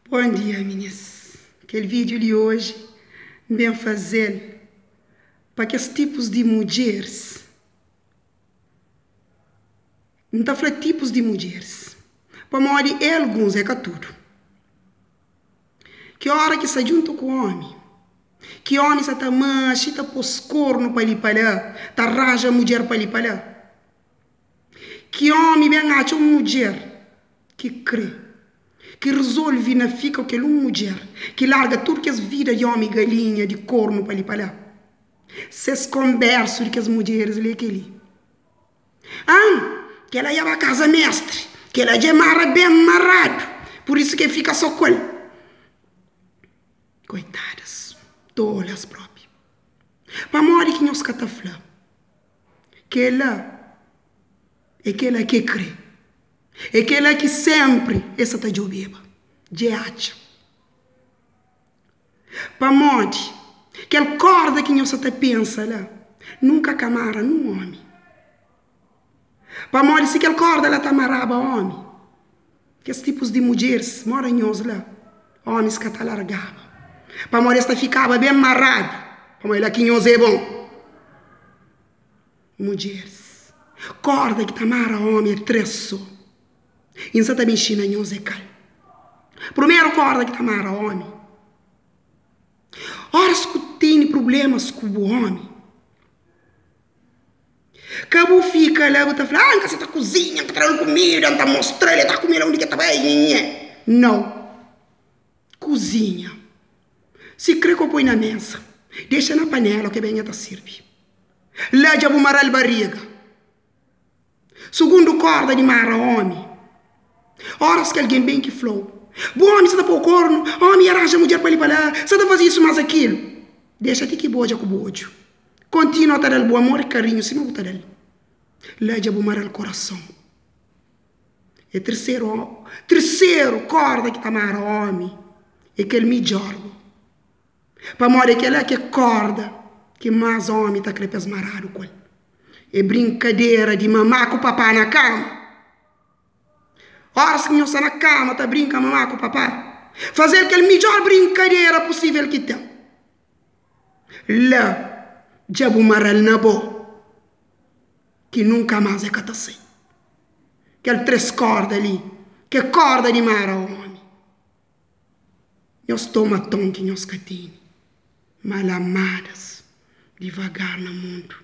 Bom dia minis, kel vídeo li hoje N ben fazel pa kes tipus di mudjeris, N ta fla tipus di mudjeris pamodi é alguns é ka tudu, ki ora ki sta djuntu ku omi, ki omi sa ta maxi ta pos kornu pa li pa la, ta ranja mudjer pa li pa la. Ki ómi ben atxa un mudjer ki krê, ki rizolve na fika ku kel un mudjer, ki larga tudu kes vida di ómi galinha, di kornu pa li pa la. Ses konbérsu di kes mudjeris li é kel-li, An, kel-la dja ba kaza méstri, kel-la dja mara ben maradu, pur isu ki el fika sô ku el. Koitadas, tolas própi. Pamodi ki nhos ka ta fla? Kela é kela ke kre. É kela ki senpri e sa ta djobeba. Dje atxa. Pamodi kel korda ki nhos sa ta pensa la nunka ka mara nun omi. Pamodi si kel korda la ta maraba omi, kes tipus di mudjeris moda nhos la, omis ka ta largaba. Pamodi es ta fikaba ben maradu, pamodi la ki nhos é bon. Mudjeris, korda ki ta mara omi é 3 so. I N sa ta ben inxina nhos é kal. Primeru korda ki ta mara omi, óras ku tene prublémas ku bu omi, Ka bu fika la bu ta fla, ah, N ka sa ta kuzinha, N ka tra-l kumida, N ta mostra-l, el ta kume la undi ki el ta bai, nhe. Nau. Kuzinha. Si kre ka bu poi na mesa, dexa na panela ke ben el ta sirbi. La dja bu mara-l bariga. Sugundu korda di mara omi. Oras ki algen ben ki fla-u, Bu omi sa ta pô-u kornu, omi ya ranja mudjer pa li pa la, sa ta faze isu mas akilu. Dexa ti ki bu odja ku bu odju. Kontinua ta da-l bu amor i karinhu sima bu ta da-l. La dja bu mara-l korason. E terseru, terseru korda ki ta mara omi e kel midjor bo. Pamodi é kel-la ki é kórda ki más ómi ta krê pa es maradu ku el. É brinkadera di mamá ku papá na kama. Óras ki nhos sta na kama ta brinka mamá ku papá, faze-l kel midjór brinkadera pusível ki ten. La dja bu mara-l na bo ki nunka más el ka ta sai. Kel 3 kórda li ki é kórda di mara ómi. Nhos toma ton ki nhos ka tene, mal amadas, divagar na mundu.